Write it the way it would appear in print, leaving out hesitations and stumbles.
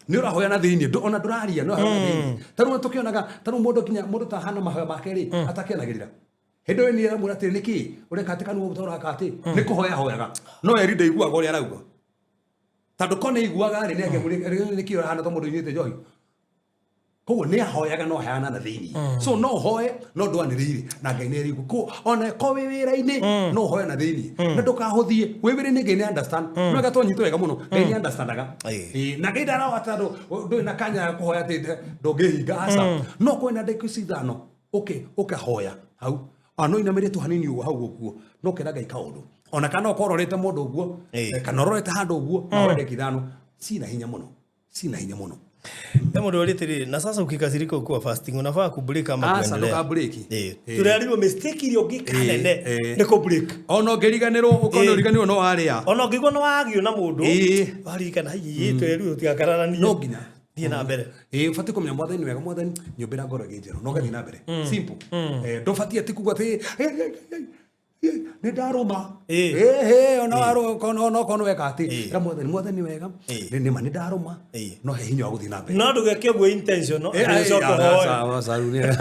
Nĩ ũrahoya na thĩinĩ, ona ndũraria, no ũrahoya na thĩinĩ. Ta rĩu tũkĩonaga, ta rĩu mũndũ nginya mũndũ ta hana mahoya make rĩ, atakenagĩrĩra. Hĩndĩ ĩyo nĩ aramwĩra atĩrĩ, nĩkĩ ũreka atĩ kanua ũguo ũraka atĩ nĩ kũhoya hoyaga, no Eli ndaiguaga ũrĩa arauga, tondũ ko nĩ aiguaga rĩ, nĩ angĩamwĩrire nĩkĩ ũrahana ta mũndũ ũnyuĩte njohi. Koguo nĩ ahoyaga no aheana na thĩinĩ. So no ũhoe no ndwanĩrĩire, na Ngai nĩ arĩigua. Koguo ona ko wĩ wĩra-inĩ, no ũhoe na thĩinĩ na ndũkahũthie. Wĩ wĩra-inĩ, Ngai nĩ understand. No ega twanyitwo wega mũno, Ngai nĩ understandaga. Ĩĩ, na Ngai ndarawa tondũ ndũrĩ na kanya ga kũhoya atĩ ndũngĩhinga, aca. No kwĩna ndagĩka ici 5 ũkahoya hau, ona no inamĩrĩtwo hanini ũguo hau ũguo, no kera Ngai kaũndũ, ona kana ũkorwo ũrorete mũndũ ũguo, kana ũrorete handũ ũguo, na ũhoe ndagĩka 5, cina hinya mũno, cina hinya mũno. He mũndũ ũrĩte rĩrĩ, na sasa ukikasirika ukiwa fasting, unafaa kubreak ama Aca, kuendelea? ndũka break. Tũrerirwo mistake iria ũngĩka nene nĩ kũ break. Ona ũngĩriganĩrwo, ũkorwo nĩ ũriganĩrwo no warĩa. Ona ũngĩigua nĩ wagio na mũndũ, waririkana hihi twerirwo tũtigakararanie. No nginya. Thiĩ na mbere. Ĩĩ, ũbatiĩ kũmenya Mwathani nĩ wega, Mwathani nyũmbĩra ngoro ĩngĩ njerũ, na ũgathiĩ na mbere. Simple. Ndũbatiĩ atĩ kuga atĩ nĩ ndarũma. Ĩhĩ, ona warũma, ona okorwo nĩ weka atĩ, ĩra Mwathani, Mwathani wega, nĩ ma nĩ ndarũma, no he hinya wa gũthiĩ na mbere. No ndũgeke ũguo intentional, atĩ ũcoke ũhoe. Aca, aca, rĩu nĩ-